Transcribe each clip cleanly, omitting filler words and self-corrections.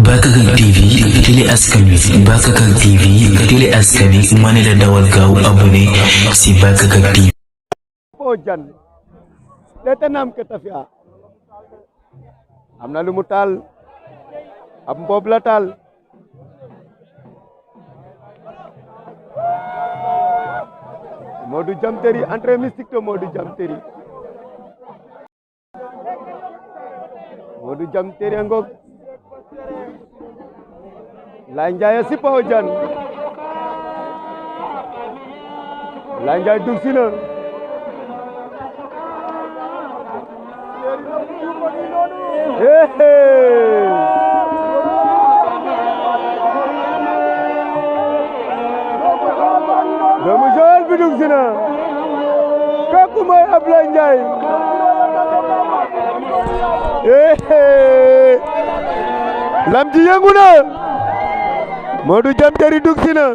Bakakak TV télé askan wi Bakakak TV télé askan wi ma ne la dawal gaaw abonné si Bakakak TV. Jan dete nam ke tafiya am na lu mu taal ab mboob la taal Modou Jam Terry entrée mystique to Modou Jam Terry ngok Laye Ndiaye sipa o jan Laye Ndiaye dug si na doomu Joal bi dug si na kooku mooy Ablaye Ndiaye lam ji yëngu na Modou Jam Terry dug si na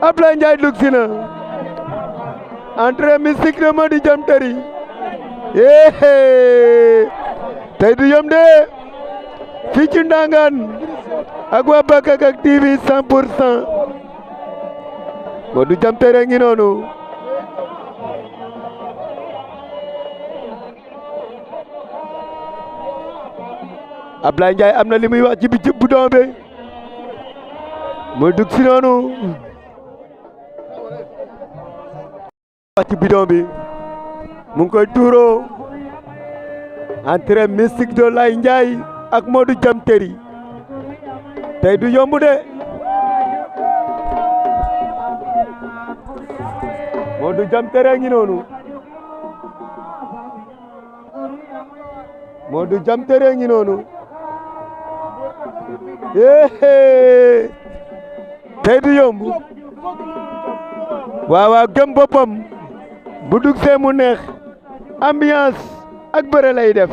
Ablaye Ndiaye dug si na entrée mystique de Modou Jam Terry tey du yom de fii ci Ndangaan ak waa Bakakak TV 100% Modou Jam Terry ngi noonu Ablaye Ndiaye am na li muy wax ci bi bu doon be mu dugg si noonu wax ci bidon bi mu ngi koy tuuroo entrée mystique de Laye Ndiaye ak Modou Jam Terry tey du yomb de Modou Jam Terry ngi noonu Modou Jam Terry ngi noonu tey du yomb waaw gëm boppam bu dug see mu neex ambiance ak bëre lay def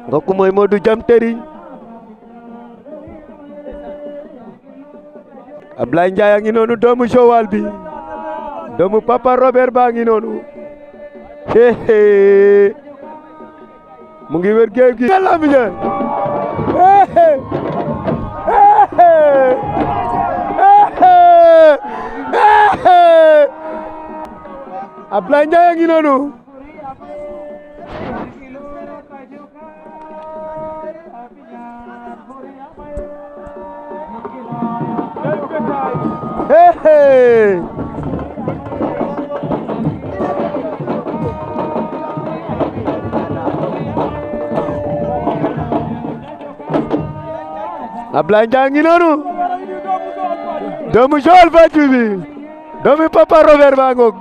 kooku mooy Modou Jam Terry Ablaye Ndiaye a ngi noonu doomu Joal bi doomu Papa Robert ba ngi noonu mu ngi wër géew gi yàlla mi ñaan Ablaye Ndiaye a ngi noonu Ablaye Ndiaye ngi noonu doomu Joal Fadiouth bi doomu Papa Robert ba ngoog